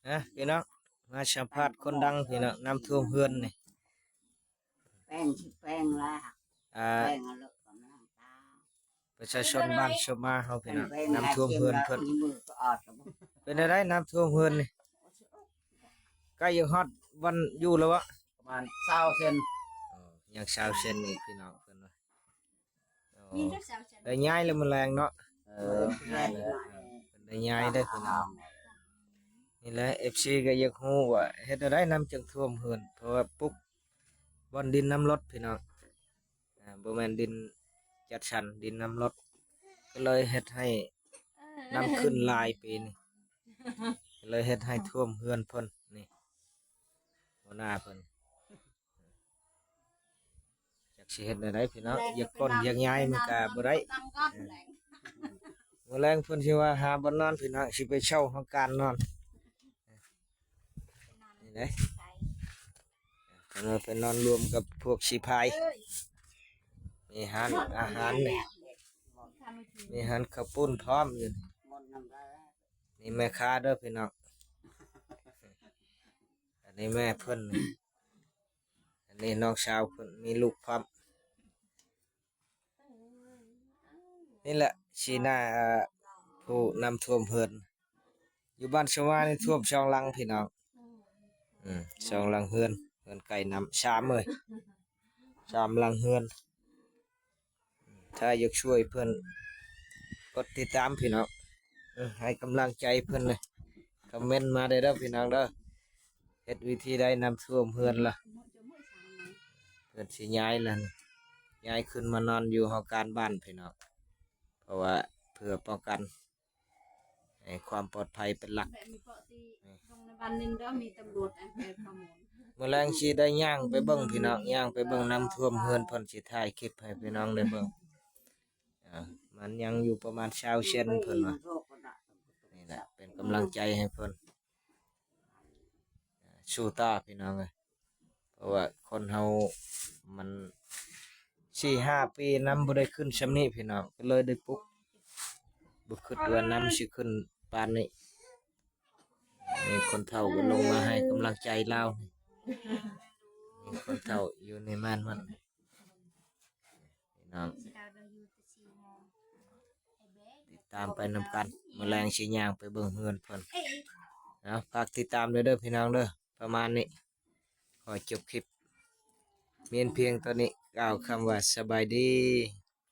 ຮະ ພີ່ນ້ອງ ມາສຳພາດຄົນດັງ ພີ່ນ້ອງ ນ້ຳຖ້ວມເຮືອນນີ້ ແປງຊິແປງລະ ອ່າ ແປງເອົາເລີຍກຳລັງຕາ ປະຊາຊົນບ້ານສົມມາເຮົາ ພີ່ນ້ອງ ນ້ຳຖ້ວມເຮືອນເພິ່ນ ເປັນແນວໃດ ນ້ຳຖ້ວມເຮືອນນີ້ ໃກ້ຈະຮອດບ່ອນຢູ່ແລ້ວບໍ່? ປະມານຊາວເຊັນ ອໍ ຍັງຊາວເຊັນອີກ ພີ່ນ້ອງ ເພິ່ນວ່າ ອໍ ມີແຕ່ຊາວເຊັນ ໄດ້ຍ້າຍແລ້ວມື້ແລງເນາະ ເອີ ເອີ ເພິ່ນໄດ້ຍ້າຍເດ້ ພີ່ນ້ອງ ນີ້ແຫຼະ ເອັຟຊີ ກໍຢາກຮູ້ວ່າເຮັດແນວໃດນ້ຳຈຶ່ງຖ້ວມເຮືອນ ເພາະວ່າປຸກບ່ອນດິນນຳລົດ ພີ່ນ້ອງ ອ່າ ບໍ່ແມ່ນດິນຈັດສັນ ດິນນຳລົດ ກໍເລີຍເຮັດໃຫ້ນ້ຳຂຶ້ນຫຼາຍປີນີ້ ກໍເລີຍເຮັດໃຫ້ຖ້ວມເຮືອນເພິ່ນນີ້ ຫົວໜ້າເພິ່ນ ຈັກຊິເຮັດແນວໃດ ພີ່ນ້ອງ ຢາກກ້ອນຢາກຍ້າຍມັນກໍບໍ່ໄດ້ ມື້ແລງເພິ່ນຊິວ່າຫາບ່ອນນອນ ພີ່ນ້ອງ ຊິໄປເຊົ່າຫ້ອງການນອນ ນີ້ເດ້ ເພິ່ນວ່າໄປນອນລວມກັບພວກສີພາຍ ມີຮ້ານອາຫານນີ້ ມີຮ້ານເຂົ້າປຸ້ນພ້ອມຢູ່ ນີ້ແມ່ຄ້າເດີພີ່ນ້ອງ ອັນນີ້ແມ່ເພິ່ນ ອັນນີ້ນ້ອງສາວເພິ່ນ ມີລູກພ້ອມ ນີ້ແຫຼະ ສີໜ້າ ເອີ ຜູ້ນ້ຳຖ້ວມເຮືອນ ຢູ່ບ້ານຊະວານີ້ຖ້ວມສອງຫຼັງພີ່ນ້ອງ ອືມ ສອງຫຼັງເຮືອນ ເຮືອນໃກ້ນ້ຳ ສາມເອີຍ ສາມຫຼັງເຮືອນ ຖ້າຢາກຊ່ວຍເພິ່ນ ກົດຕິດຕາມພີ່ນ້ອງ ເອີ ໃຫ້ກຳລັງໃຈເພິ່ນເລີຍ ຄອມເມັນມາໄດ້ເດີພີ່ນ້ອງເດີ ເຮັດວິທີໃດນ້ຳຖ້ວມເຮືອນລະ ເພິ່ນຊິຍ້າຍລະ ຍ້າຍຂຶ້ນມານອນຢູ່ຫ້ອງການບ້ານພີ່ນ້ອງ ເພາະວ່າເພື່ອປ້ອງກັນ ໃຫ້ຄວາມປອດໄພເປັນຫຼັກ ແບບມີເກາະທີ່ ອືມ ລົງໃນບ້ານໜຶ່ງເດີ ມີຕຳຫຼວດ ອັນ ໄປຂະໂມຍ ມື້ແລງຊິໄດ້ຍ່າງໄປເບິ່ງພີ່ນ້ອງ ຍ່າງໄປເບິ່ງນ້ຳຖ້ວມເຮືອນເພິ່ນ ຊິຖ່າຍຄລິບໃຫ້ພີ່ນ້ອງໄດ້ເບິ່ງ ອ່າ ມັນຍັງຢູ່ປະມານຊາວເຊັນເພິ່ນວ່າ ນີ້ແຫຼະ ເປັນກຳລັງໃຈໃຫ້ເພິ່ນ ສູ້ຕໍ່ພີ່ນ້ອງເອີຍ ເພາະວ່າຄົນເຮົາມັນສີ່ຫ້າປີນ້ຳບໍ່ໄດ້ຂຶ້ນຊ່ຳນີ້ພີ່ນ້ອງ ກໍເລີຍໄດ້ປຸກ ບໍ່ຄິດວ່ານ້ຳຊິຂຶ້ນປານນີ້ ມີຄົນເຖົ້າກໍລົງມາໃຫ້ກຳລັງໃຈລາວ ມີຄົນເຖົ້າຢູ່ໃນບ້ານມັນ ພີ່ນ້ອງ ຕິດຕາມໄປນຳກັນ ມື້ແລງຊິຍ່າງໄປເບິ່ງເຮືອນເພິ່ນ ເອົາ ຝາກຕິດຕາມເດີ ເດີພີ່ນ້ອງເດີ ປະມານນີ້ ຂໍຈົບຄລິບມຽນພຽງເທົ່ານີ້ ກ່າວຄຳວ່າສະບາຍດີ.